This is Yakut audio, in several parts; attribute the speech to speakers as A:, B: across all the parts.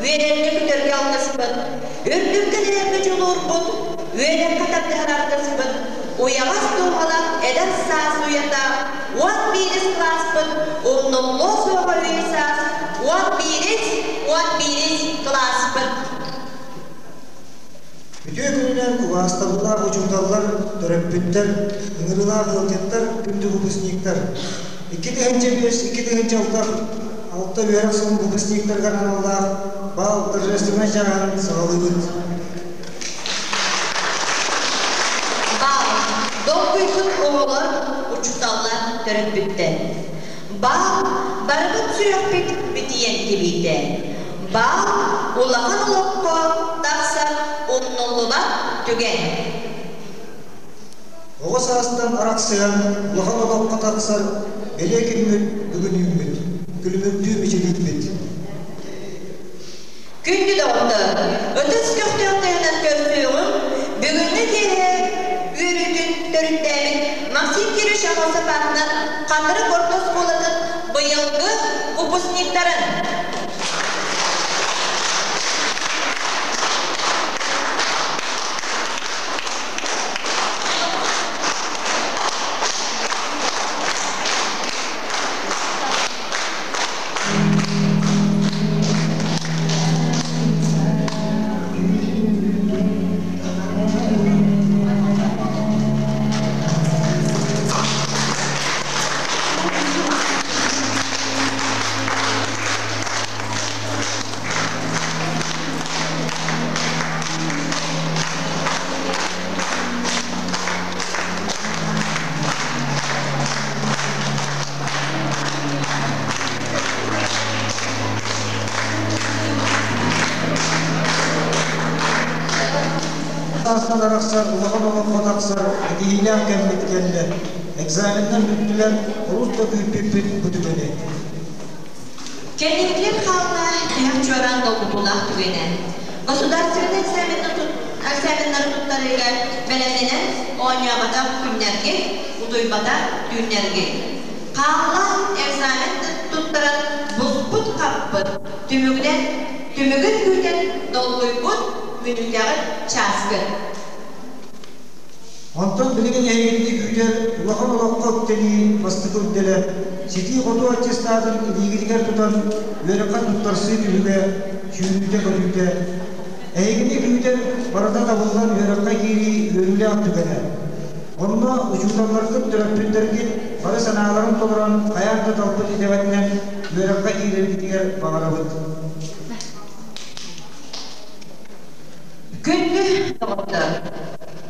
A: үөрэргэ-көтөргө алтыспыт, үрдүккэ тирэргэ дьулуурбут, үөрэххэ тардыһар аргыспыт, уйаҕас дууһалаах эдэр саас уйата, 11-ис кылааспыт умнуллуо суоҕа үйэ саас, 11-ис, 11-ис кылааспыт.
B: Үтүө күнүнэн убаастабыллаах учууталлар, төрөппүттэр, ыҥырыылаах ыалдьыттар, күндү выпускниктар! 2005 2006 үөрэх сылын выпускниктарыгар аналлаах бал торжественнай чааһын саҕалыыбыт.
A: Бал, долгуйбут оҕолор, учууталлар төрөппүттэр. Бал, барыбыт сүрэхпит битийэн тибиитэ. Бал, улахан олоххо тахсар умнуллубат түгэн.
B: Оҕо саастан арахсыһан, улахан олоххо тахсар бэлиэ күммүт бүгүн үүммүт, күлүмүрдүү мичилийбит.
A: Күндү доҕоттор, ытыс көхтөөх тыаһынан көрсүөҕүҥ, бүгүҥҥү киэһэ үөрүүтүн төрүттээбит Максим Кириллович Аммосов аатынан Хатырык орто оскуолатын быйылгы выпускниктарын!
B: Саастан арахсар, улахан олоххо тахсар кэтэһиилээх кэммит кэллэ. Экзаменнар бүттүлэр, олус да күүппүппүт бу түгэни.
A: Кэнникилэр хаалла тиһэх чуораан долгутуулаах түгэнэ. Государственнай экзаменнары туттарыыга бэлэмнэнэн оонньооботох күннэргит, утуйбатах түүннэргит. Хаалла экзамен туттаран буспут-хаппыт, түмүгүнэн түмүгүн күүтэн долгуйбут мүнүүтэҕит чааскыт.
B: Онтон билигин эһигини күүтэр улахан олоххо үктэнии бастакы үрдэлэ, ситии-хотуу аттестатын илиигитигэр тутан үөрэххэ туттарсыы түбүгэ, сүүрүүтэ-көтүүтэ, эһигини күүтэр барыта табыллан үөрэххэ киирии үөрүүлээх түгэнэ. Онно учууталларгыт, төрөппүттэргит бары санааларын толорон хайаан да талбыт идэҕитинэн үөрэххэ киирэргитигэр баҕарабыт.
A: Күндү доҕоттор!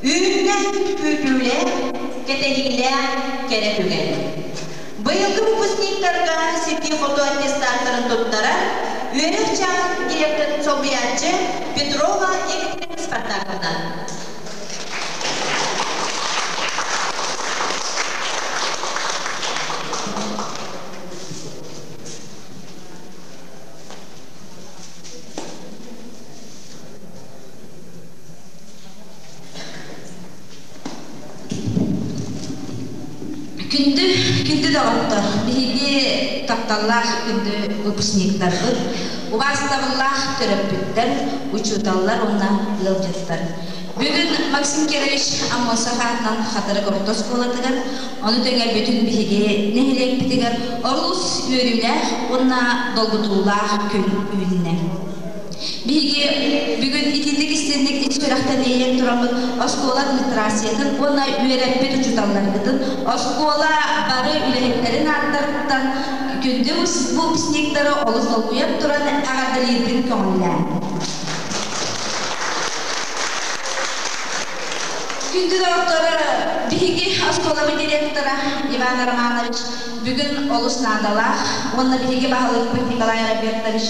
A: Үүннэ күүтүүлээх, кэтэһиилээх кэрэ түгэн. Быйылгы выпускниктарга ситии-хоту аттестаттарын туттарар үөрэх чааһын директорын солбуйааччы Петрова Екатерина Спартаковна.
C: Күндү, күндү доҕоттор, биһиги тапталлаах күндү выпускниктарбыт, убаастабыллаах төрөппүттэр, учууталлар уонна ыалдьыттар. Бүгүн Максим Кирович Аммосов аатынан Хатырык орто оскуолатыгар, ону тэҥэ бүтүн биһиги нэһилиэкпитигэр олус үөрүүлээх уонна долгутуулаах күн үүннэ. Биһиги бүгүн итинник истинник ис сүрэхтэн иэйэн тураммыт оскуола администрациятын уонна үөрэппит учууталларбытын, оскуола бары үлэһиттэрин ааттарыттан күндү выпускниктары олус долгуйан туран эҕэрдэлиирбин көҥүллээн. Күндү доҕоттор, биһиги оскуолабыт директора Иван Романович бүгүн олус наадалаах уонна биһиги баһылыкпыт Николай Альбертович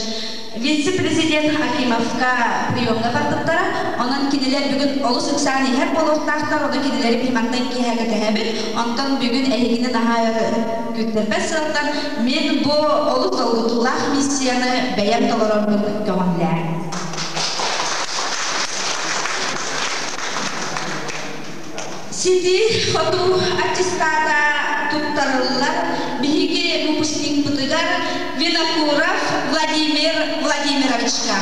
C: вице-президент Акимовка приемҥа барбыттара. Онон кинилэр бүгүн олус ыксаан иһэр буолуохтаахтар, ону кинилэри биһимантан киэһэ кэтэһэбит. Онтон бүгүн эһигини наһаа өр күүттэрбэт сыалтан мин бу олус долгутуулаах миссияны бэйэм толорорбун көҕүллээн. Ситии-хотуу аттестата туттарыллар биһиги выпускникпытыгар Винокуров Владимир Владимировичка. Владимировичка.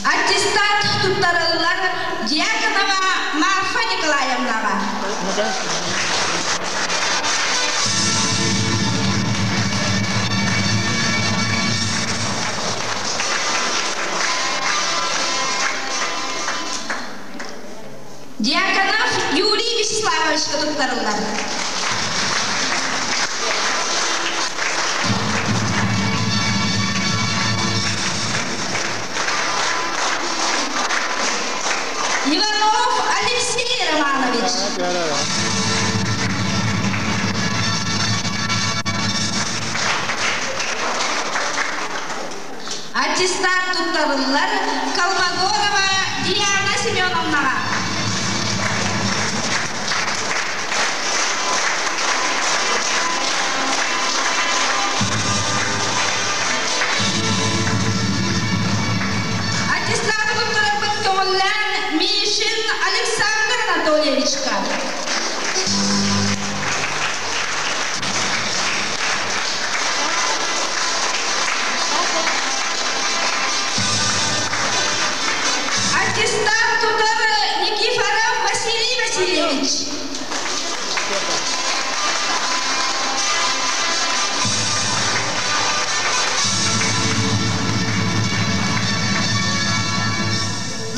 C: Аттестат туттарыллар Дьяконова Марфа Николаевнаҕа. Дьяконов Юрий Вячеславовичка туттарыллар. Иванов Алексей Романович. Аттестат туттарыллар Колмогорова Диана Семеновнаҕа. Аттестаты туттарарбыт көҕүллээн Мишин Александр Анатольевичка. Аттестат тутар Никифоров Василий Васильевич.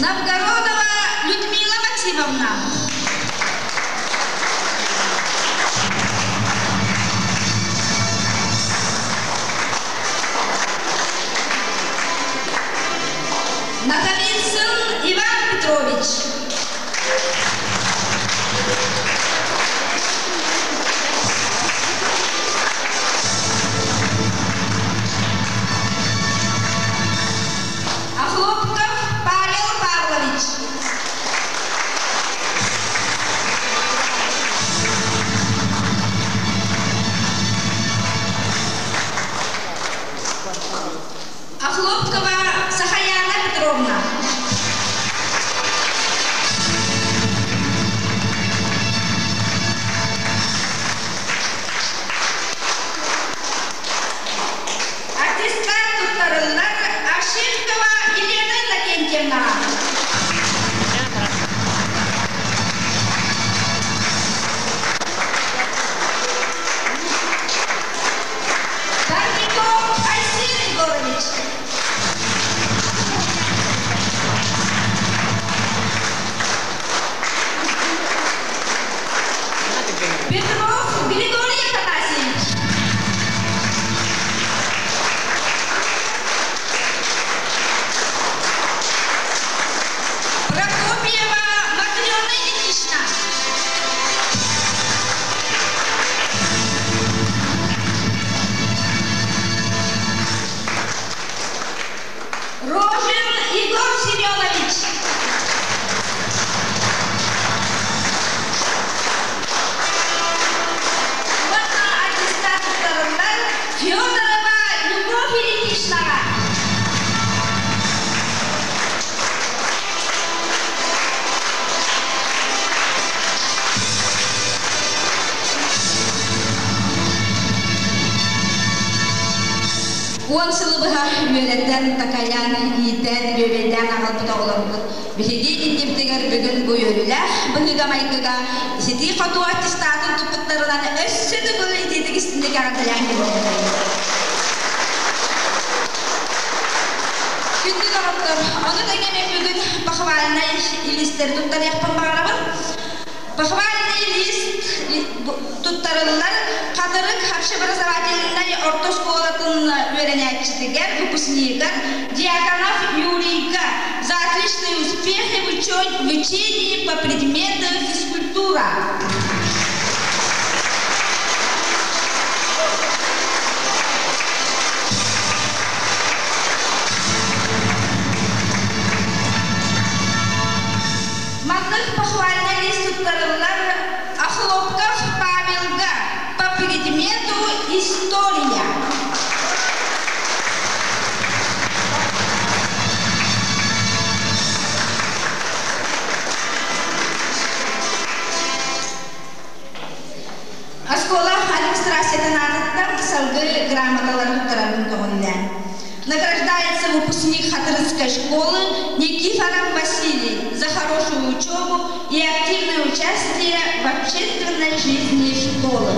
C: Новгородова Людмила Максимовна. Наговицын Иван Петрович. Охлопков Павел Павлович. Охлопкова Сахаяна Петровна. Аттестат туттарыллар Аширкова Елена Иннокентьевна. Барников Айсен Егорович. Петров Григорий Афанасьевич. Прокопьева Матрена Ильинична. Рожин Егор Семенович. Уонна аттестаттарынан Федорова Любовь Ильиничнаҕа. Уон сылы быһа үөрэтэн, такайан, иитэн, бүөбэйдээн аҕалбыт оҕолорбут биһиги иннибитигэр бүгүн бу үөрүүлээх быһыыга-майгыга ситии-хотуу аттестатын туппуттарынан өссө төгүл итиитик истинник эҕэрдэлээн кэлбиттэр. Күндү доҕоттор, ону тэҥэ мен бүгүн похвальнай лиистэри туттарыахпын баҕарабын. Похвальный лист туттарыллар Хатырык общеобразовательнай орто оскуолатын үөрэнээччитигэр, выпускнигар Дьяконов Юрийга за отличные успехи в учении по предмету физкультура. Маннык похвальнай лист туттарыллар Охлопков Павелга по предмету история. грамоталары туттарарын көҕүллээн. Награждается выпускник Хатырыской школы Никифоров Василий за хорошую учебу и активное участие в общественной жизни школы.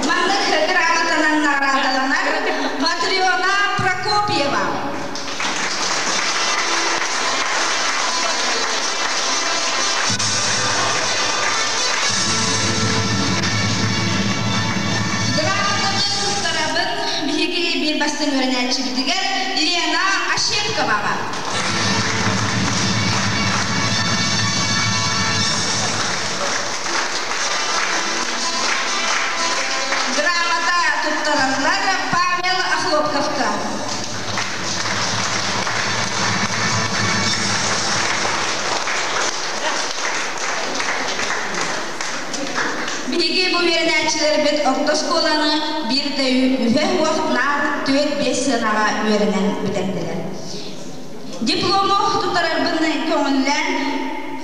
C: Маннык грамотанан наҕараадаланар Матрена Прокопьева. Грамотаны туттарабын биһиги биир бастыҥ үөрэнээччибитигэр Лена Ощепковаҕа. Грамота туттараллар Павел Охлопковка. Биһиги бу үөрэнээччилэрбит орто оскуоланы биир да үһэ уох наар 4-5 сыанаҕа үөрэнэн бүтэрдилэр. Диплому туттарарбын көҥүллээн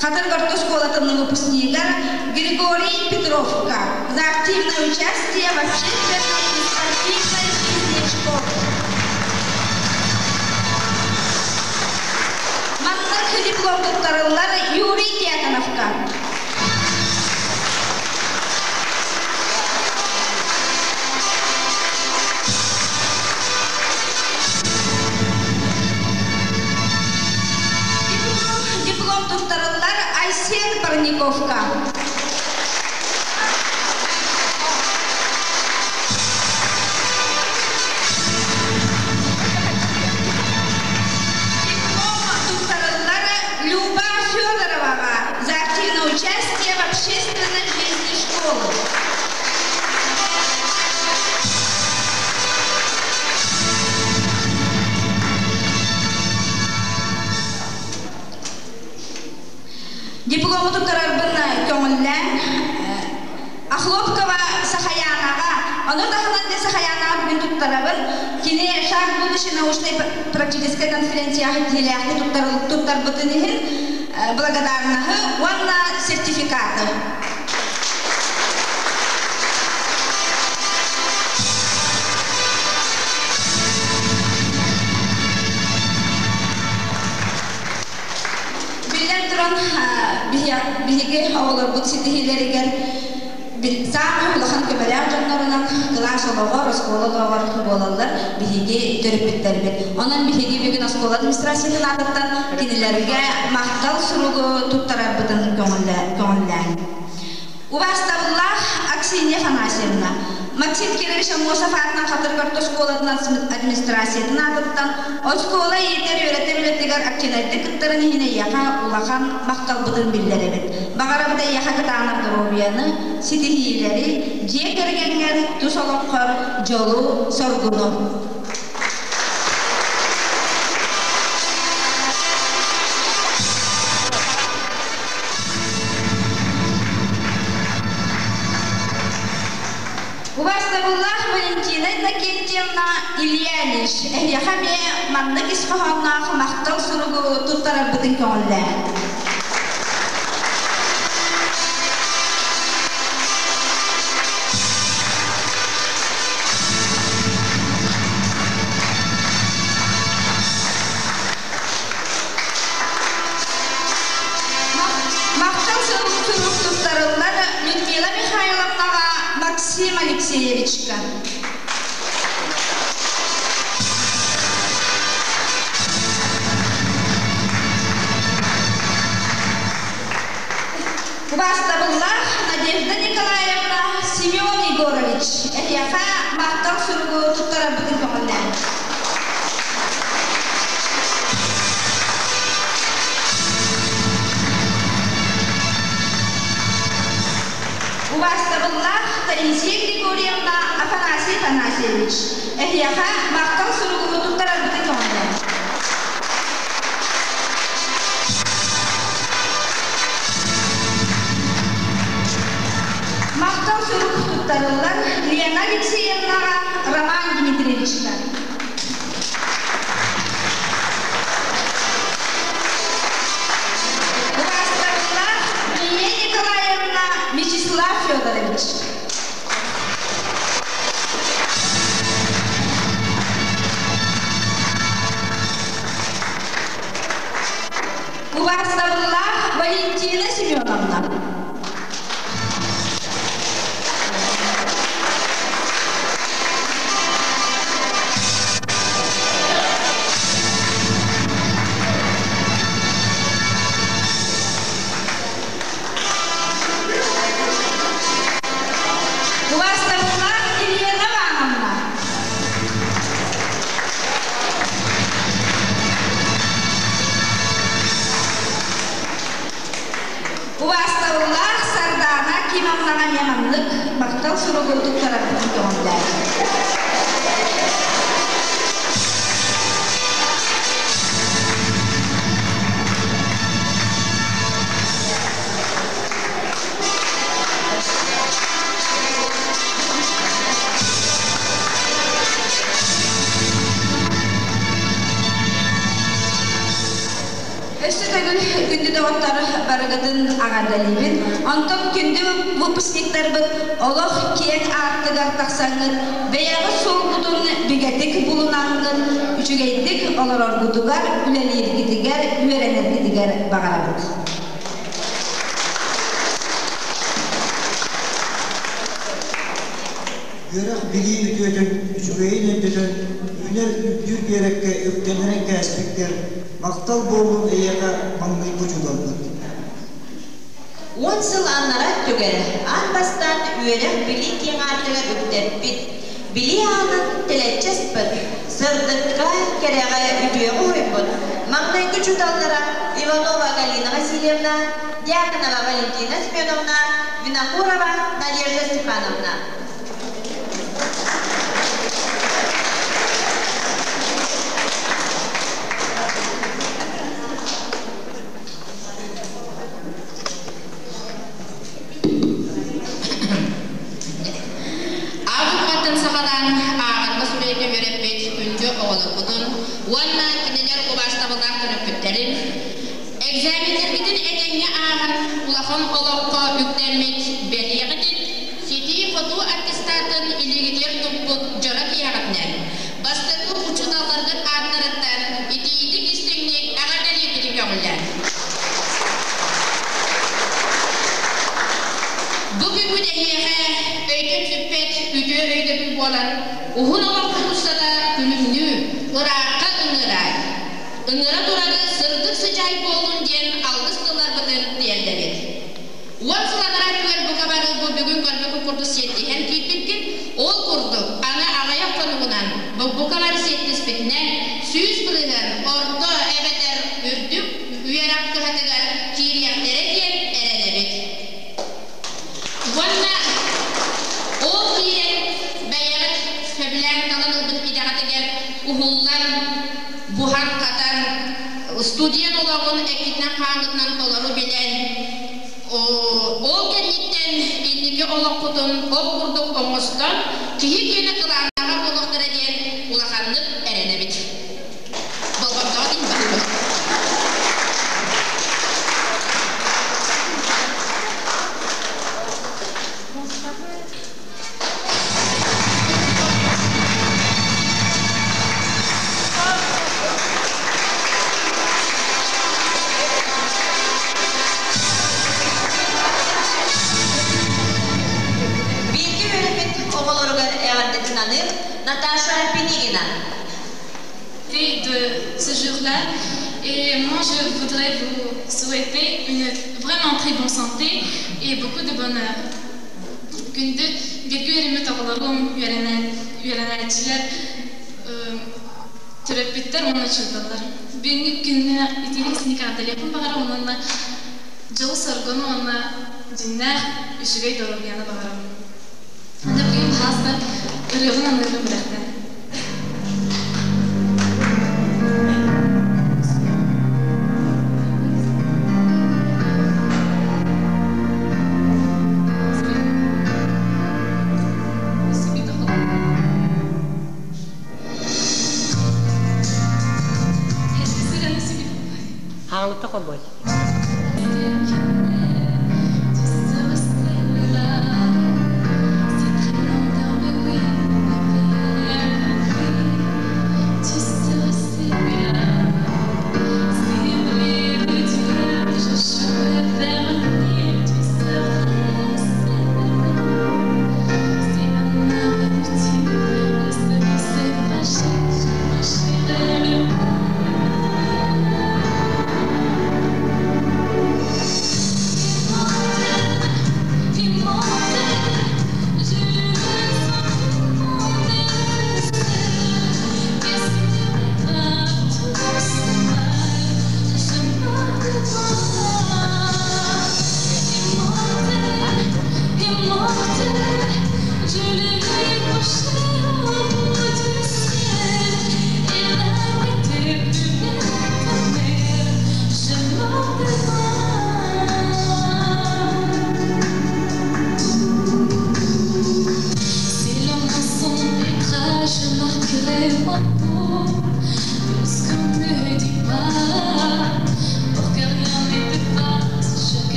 C: Хатырык орто оскуолатын выпускнигар Григорий Петровка за активное участие в общественной и спортивной жизни школы. Маннык диплом туттарыллар Юрий Дьяконовка. Диплом туттарыллар Айсен Парниковка. Диплом туттарыллар Люба Федороваҕа за активное участие в общественной жизни школы. Диплому туттарарбын көҥүллээн Охлопкова Сахаянаҕа, ону таһынан де Сахаянаҕа бүгүн туттарабын. Кини «Шаг будущей» научной практической конференцияҕа киһилээхти туттарбытын иһин благодарнаһы уонна сертификаты. Биллэн туран, биһиги оҕолорбут ситиһиилэригэр саамай улахан көмөлөөх дьоннорунан кылаас олоҕор, оскуола олоҕор буолаллар биһиги төрөппүттэрбит. Онон биһиги бүгүн оскуола администрациятын аатыттан кинилэргэ махтал суругу туттарарбытын көҥүллээн. Убаастабыллаах Аксинья Афанасьевна, Максим Кирович Аммосов аатынан Хатырык орто оскуолатын администрациятын аатыттан оскуола иитэр-үөрэтэр үлэтигэр активнайдык кыттарын иһин эйиэхэ улахан махталбытын биллэрэбит. Баҕарабыт эйиэхэ кытаанах доруобуйаны, ситиһиилэри, дьиэ кэргэҥҥэр тус олоххор дьолу, соргуну. Убастабыллаах Валентина Иннокентьевна Ильинич, эһиэхэ эмиэ маннык ис хоһоонноох махтал суругу туттарарбытын көҥүллээн. Махтал сурук туттарыллар Людмила Михайловнаҕа Максим Алексеевичка. Убаастабыллаах Надежда Николаевна, Семен Егорович, эһиэхэ махтал суругу туттарарбытын көҥүллээн. Убаастабыллаах Таисия Григорьевна, Афанасий Афанасьевич, эһиэхэ махтал суругу туттарарбытын көҥүллээн. Махтал сурук туттарыллар Лена Алексеевнаҕа, Роман Дмитриевичка. Убаастабыллаах Лия Николаевна, Вячеслав Федорович. Убаастабыллаах Валентина Семеновна. Убаастабыллаах Елена Ивановна. Убаастабыллаах Сардаана Кимовнаҕа эмиэ маннык махтал суругу туттарарбытын көҥүллээтим. Өссө төгүл күндү доҕоттор барыгытын аҕардалыыбын. Онтон күндү выпускниктарбыт олох киэҥ аартыгар тахсаҥҥыт, бэйэҕит суолгутун бигэтик булунаҥҥыт, үчүгэйдик олороргутугар, үлэлииргитигэр, үөрэнэргитигэр баҕарабыт.
B: Үөрэх билии үтүөтүн, үчүгэйин өйдөтөн, үүнэр үрдүүр биэрэккэ үктэнэрэн кээспиккэр махтал буоллун эйиэхэ маҥнайгы учууталбыт.
A: Уон сыл аннараа өттүгэр аан бастаан үөрэх-билии киэҥ аартыгар үктэппит, билии аанын тэлэччи аспыт, сырдыкка, кэрэҕэ, үтүөҕэ уһуйбут маҥнайгы учууталлара Иванова Галина Васильевна, Дьяконова Валентина Семеновна, Винокурова Надежда Степановна.
D: Ааҕыҥҥаттан саҕалаан ааҕарга суруйарга үөрэппит күндү оҕолорбутун уонна кинилэр убаастабыллаах төрөппүттэрин экзаменнэргитин этэҥҥэ ааһан улахан олоххо үктэммит бэлиэҕитин ситии-хотуу аттестатын илиигитигэр туппут дьоро киһиэҕитинэн бастакы учууталларгыт ааттарыттан итиитик-истиҥник эҕэрдэлиирбитин көҕүлээн. Бу күммүт эһиэхэ өйтөн сүппэт үтүө өйдөбүл буолан, уһун олохпут устата күлүмнүү, ыраахха ыҥырар, ыҥыра турары сырдык сыдьаай буоллун диэн алгыс тылларбытын тиэрдэбит. Уон сыл анараа өттүгэр бука бары бу бүгүн көрбүккүт курдук сиэттиһэн киирбиккит. Ол курдук, аны аҕыйах хонугунан бу бука бары сиэттиспитинэн 100% орто эбэтэр үрдүк үөрэх кыһатыгар киириэхтэрэ диэн эрэнэбит. Уонна ол киирэн бэйэҕит сөбүлээн талан ылбыт идэҕитигэр уһуллан, буһан-хатан, студент олоҕун эккитинэн-хааҥҥытынан толору билэн, ол кэнниттэн инники олоххутун ол курдук оҥостон, киһи киэнэ кылааннааҕа буолуохтара диэн улаханнык эрэнэбит. Болҕомтоҕо иһин баһыыбын.
A: Бииргэ үөрэммит оҕолоругар эҕэрдэтин аныыр Наташа Пинигина.
E: De ce jour-là. Et moi, je voudrais vous souhaiter une vraiment très bonne santé et beaucoup de bonheur. Күндү бииргэ үөрэммит оҕолорум, үөрэнээччилэр, төрөппүттэр уонна учууталлар. Бүгүҥҥү күҥҥэ итиитик синикааталыахпын баҕарабын уонна дьолу-соргуну уонна дьиҥнээх үчүгэй доруобуйаны баҕарабын. Аны билигин баһаалыста ырыабын аныырбын бэлэхтэн.
F: Хаҥалыкта холбой.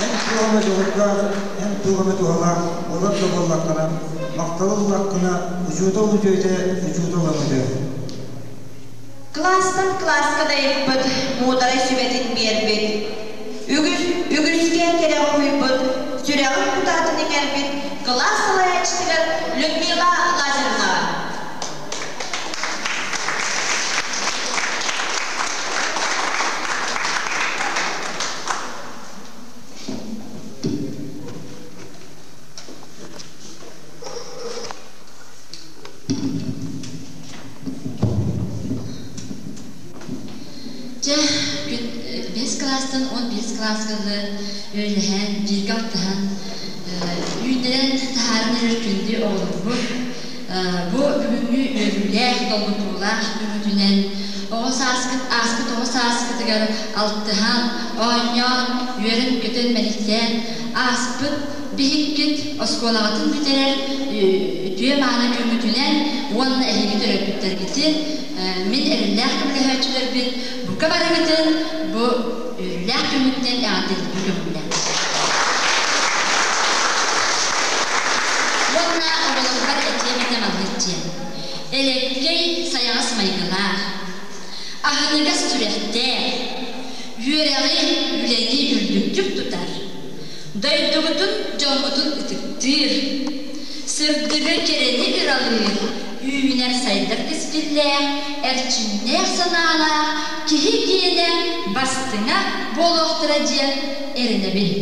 B: Эн туох эмэ дьоҕурдаах, эн туох эмэ туһалаах олор да буоллаххына, махталы ыллаххына, учуутал үтүөтэ учуутал өҥөтө.
A: Кылаастан кылааска дайыппыт, муударай сүбэтин биэрбит, үгүс, үгүскэ кэрэ уһуйбут, сүрэҕин кутаатын иҥэрбит кылаас салайааччытыгар Людмила Лазаревнаҕа.
G: Дьэ, бэс кылаастан 11 кылааска дылы үөлэһэн, бииргэ алтыһан, үүннэрэн таһааран эрэр күндү оҕолорбут бу бүгүҥҥү үөрүүлээх, долгутуулаах күммүтүнэн оҕо сааскыт ааспыт оҕо сааскытыгар алтыһан, оонньоон, үөрэн-көтөн, мэниктээн ааспыт биһиккит оскуолаҕытын бүтэрэр үтүө-мааны күммүтүнэн уонна эһиги төрөппүттэргитин, мин эрэллээх көмөлөһөөччүлэрбин бука барыгытын бу үөрүүлээх күммүтүнэн эҕэрдэлиирбин көҥүллээн. Уонна оҕолорбор этиэм этэ маннык диэн. Элэккэй сайаҕас майгылаах, аһыныгас сүрэхтээх, үөрэҕи, үлэни үрдүктүк тутар, дойдугутун, дьоҥҥутун ытыктыыр, Сырдыгы, кэрэни ыралыыр, үүнэр-сайдар кэскиллээх, эрчимнээх санаалаах киһи киэнэ бастыҥа буолуохтара диэн эрэнэбин.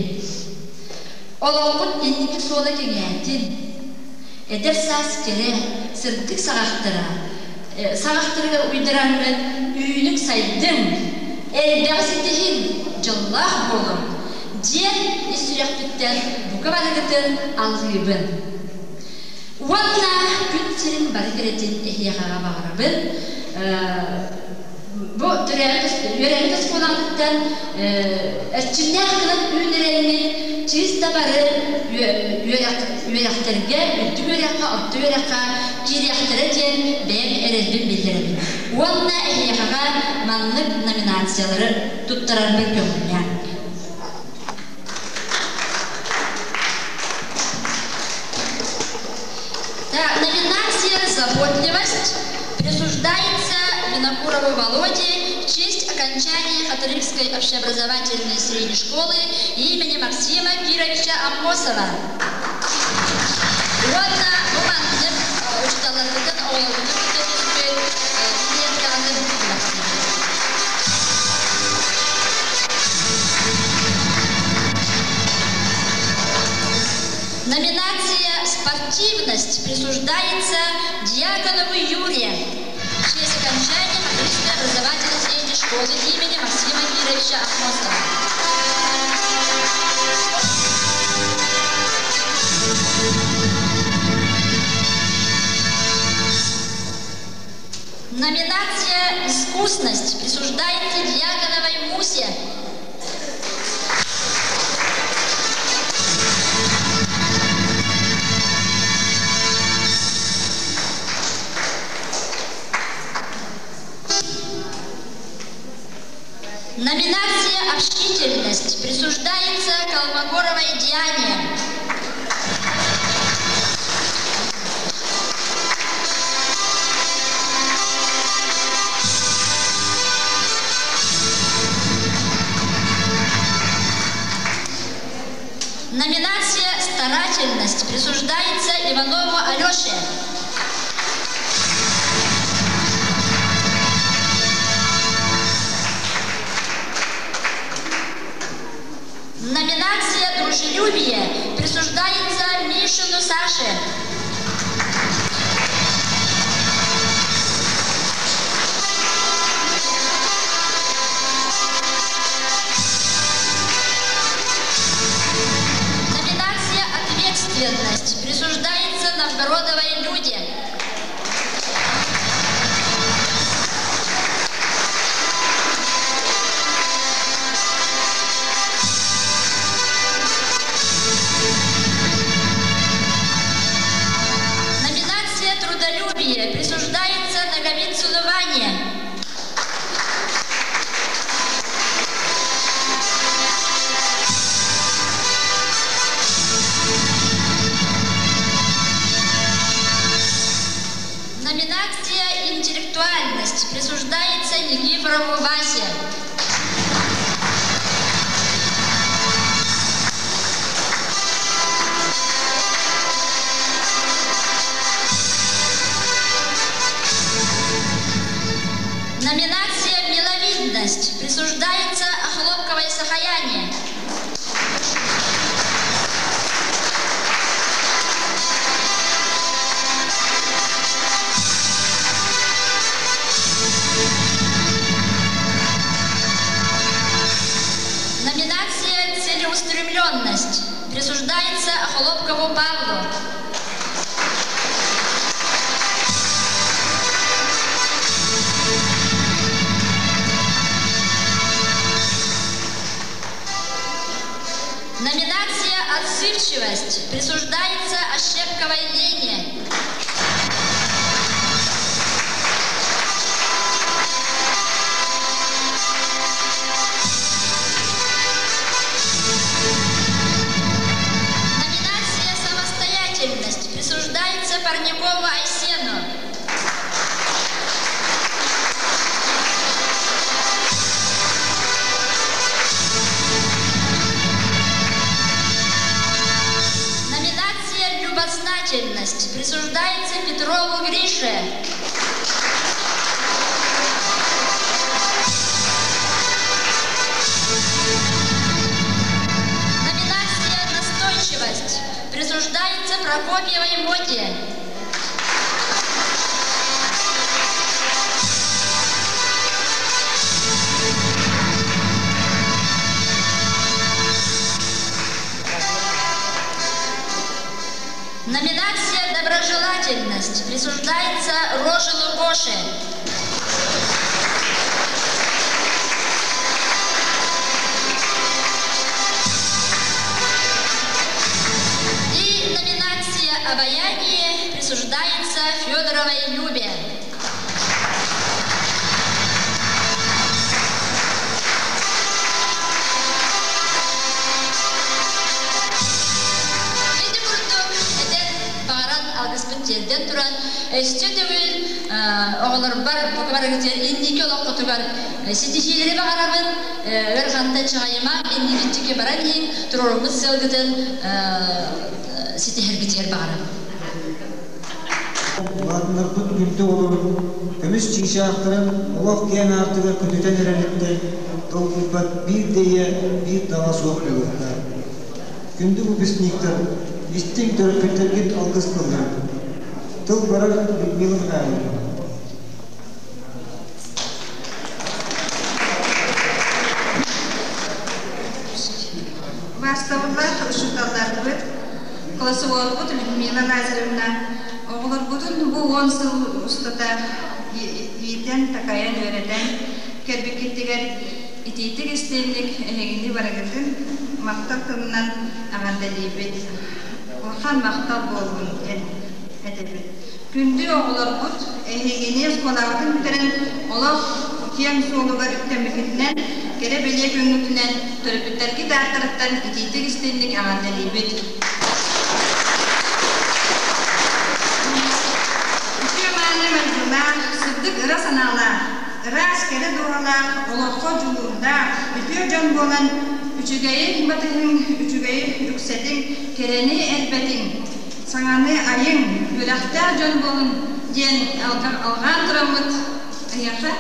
G: Олоххут инники суола кэҥээтин, эдэр саас кэрэ, сырдык саҕахтара, саҕахтарыгар уйдараҥҥыт үүнүҥ-сайдыҥ, элбэҕи ситиһиҥ, дьоллоох буолуҥ диэн ис сүрэхпиттэн бука барыгытын алҕыыбын. Уонна күн сирин бары кэрэтин эһиэхэҕэ баҕарабын. Бу төрөөбүт үөрэммит оскуолаҕытыттан эрчимнээх гынан үүнэрэҥҥит чыыс да бары үөрэхтэргэ, үрдүк үөрэххэ, орто үөрэххэ киириэхтэрэ диэн бэйэм эрэлбин биллэрэбин. Уонна эһиэхэҕэ маннык номинациялары туттарарбын көҥүллээн. Номинация «Заботливость» присуждается Винокурову Володе в честь окончания Хатырыкской общеобразовательной средней школы имени Максима Кировича Аммосова. Уонна бу маннык учууталларбытын оҕолорбутун кытта түспүт лентаны Номинация «Спортивность» присуждается Дьяконову Юрию в честь окончания Хатырыкской образовательной средней школы имени Максима Кировича Аммосова. Номинация «Искусность» присуждается Дьяконовой Мусе. Номинация «Общительность» присуждается Колмогоровой Диане. Номинация «Старательность» присуждается Иванову Алёше. Номинация «Дружелюбие» присуждается Мишину Саше. Номинация «Ответственность» присуждается Новгородовой Люде. Номинация «Трудолюбие» присуждается Наговицыну Ване. Номинация «Интеллектуальность» присуждается Никифорову Васе. Номинация «Миловидность» присуждается Охлопковой Сахаяне. Номинация «Целеустремленность» присуждается Охлопкову Павлу. Номинация «Отзывчивость» присуждается Ощепковой Лене. Номинация «Самостоятельность» присуждается Парникову Айсену. Номинация «Любознательность» Присуждается Петрову Грише. Номинация «Настойчивость» присуждается Прокопьевой Моте. Номинация «Доброжелательность» присуждается Рожину Гоше. И номинация «Обаяние» присуждается Федоровой Любе. Ити курдук этэн баҕаран алгыспын тиэрдэн туран, өссө төгүл оҕолорбор бука барыгытыгар инники олоххутугар ситиһиилэри баҕарабын, өр хантан чаҕыйымаҥ, иннигитчики баран иһиҥ, туруоруммут сыалгытын ситиһэргитигэр баҕарабын.
B: Улаатыннарбыт күндү оҕолорун көмүс чыычаахтарын олох киэҥ аартыгар көтүтэн эрэриттэн долгуйбат биир да ийэ, биир да аҕа суох буолуохтаах. Күндү выпускниктар, истиҥ төрөппүттэргит алгыс тылларын. Тыл барар Людмила Михайловна.
C: Убаастабыллаах учууталларбыт, классоводпут Людмила Лазаревна оҕолорбутун бу 10 сыл устата иитэн, такайан, үөрэтэн кэлбиккитигэр итиитик истиҥник эһигини барыгытын махтал тылынан эҕэрдэлиибит. Улахан махтал буоллун диэн этэбит. Күндү оҕолорбут, эһигини оскуолаҕытын бүтэрэн олох киэҥ суолугар үктэммиккитинэн, кэрэ-бэлиэ күҥҥүтүнэн төрөппүттэргит ааттарыттан итиитик-истиҥник эҕэрдэлиибит. Үтүө-мааны майгылаах, сырдык ыра санаалаах, ыраас кэрэ дууһалаах, олоххо дьулуурдаах, үтүө дьон буолан үчүгэйи батыһыҥ, үчүгэйи үксэтиҥ, кэрэни элбэтиҥ, Саҥаны айыҥ, үөрэхтээх дьон буолуҥ диэн алҕаан тураммыт эһиэхэ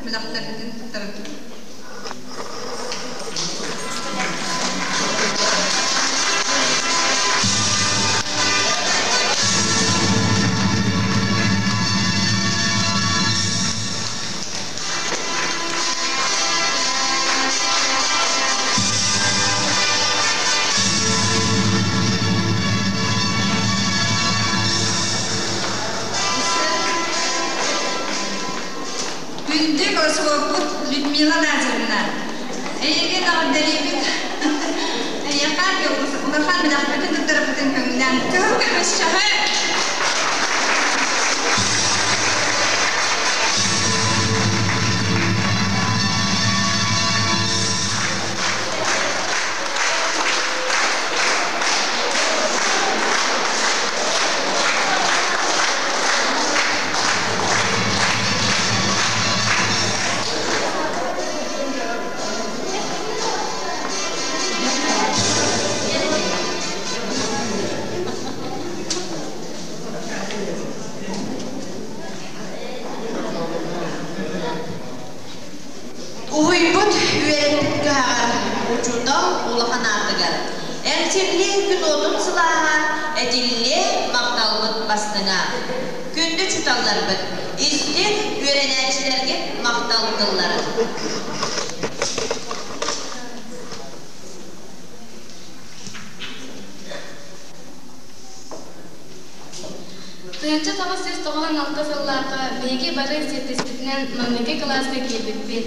C: бэлэхтэрбитин туттарабыт. Күндү голосовоппут Людмила Назаровна, эйигин эҕэрдэлиибит. Эйиэхэ улахан бэлэхпитин туттарарбытын көҥүллээн кыһыл көмүс чаһы!
A: Уһуйбут, үөрэппит кыһаҕар, учуутал улахан аатыгар, Эҥсиллии күн уотун сылааһа, этиллиэ махталбыт бастыҥа. Күндү учууталларбыт, истиҥ үөрэнээччилэргит махтал тылларын.
E: 1996 сыллаахха биһиги бары сиэттиспитинэн маҥнайгы кылааска киирбиппит.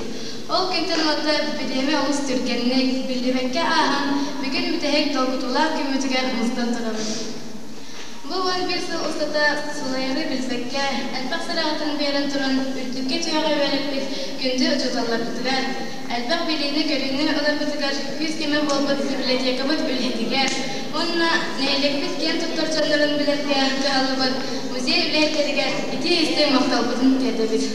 E: Ол күнтэн ылата бириэмэ олус түргэнник, биллибэккэ ааһан, бүгүн бүтэһик долгутуулаах күммүтүгэр мустан турабыт. Бу 11 сыл устата сылайары билбэккэ, элбэх сыраҕытын биэрэн туран үрдүккэ түһэҕэ үөрэппит күндү учууталларбытыгар, элбэх билиини-көрүүнү ыларбытыгар күүс-көмө буолбут библиотекабыт үлэһитигэр уонна нэһилиэкпит киэн туттар дьоннорун билэргэ кыһаллыбыт музей үлэһиттэригэр итии-истиҥ махталбытын тиэрдэбит.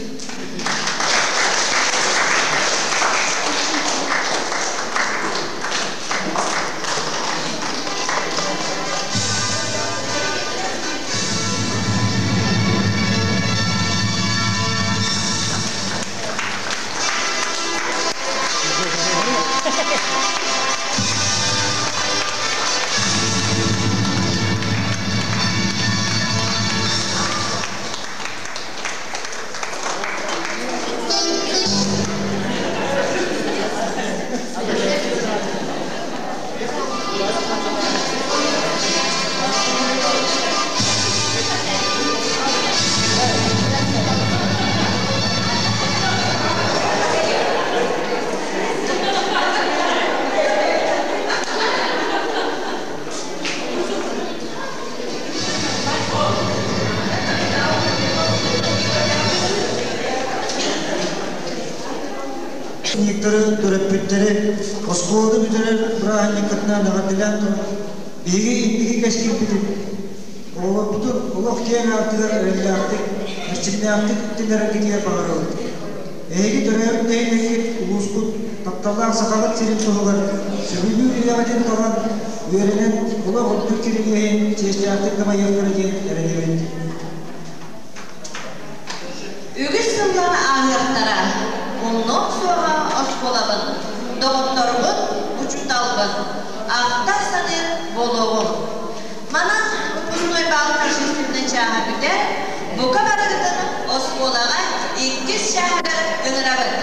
B: Выпускниктары, төрөппүттэри оскуоланы бүтэрэр бырааһынньыккытынан эҕэрдэлээн туран, биһиги инники кэскилбитин, оҕолорбутун олох киэҥ аартыгар эрэллээхтик, эрчимнээхтик үктэнэргитигэр баҕарабыт. Эһиги төрөөбүт нэһилиэккит, улуускут, тапталлаах Сахабыт сирин туһугар сөбүлүүр идэҕитин талан, үөрэнэн, олох үрдүк кирилиэһин чиэстээхтик дабайыахтара диэн эрэнэбит.
A: Үгүс сыллар ааһыахтара, умнуом суоҕа оскуолабын, доҕотторбун, учууталбын, ахтар-саныыр буолуоҕум. Манан выпускной бал торжественнай чааһа бүтэр, бука барыгытын оскуолаҕа иккис чааһыгар ыҥырабыт.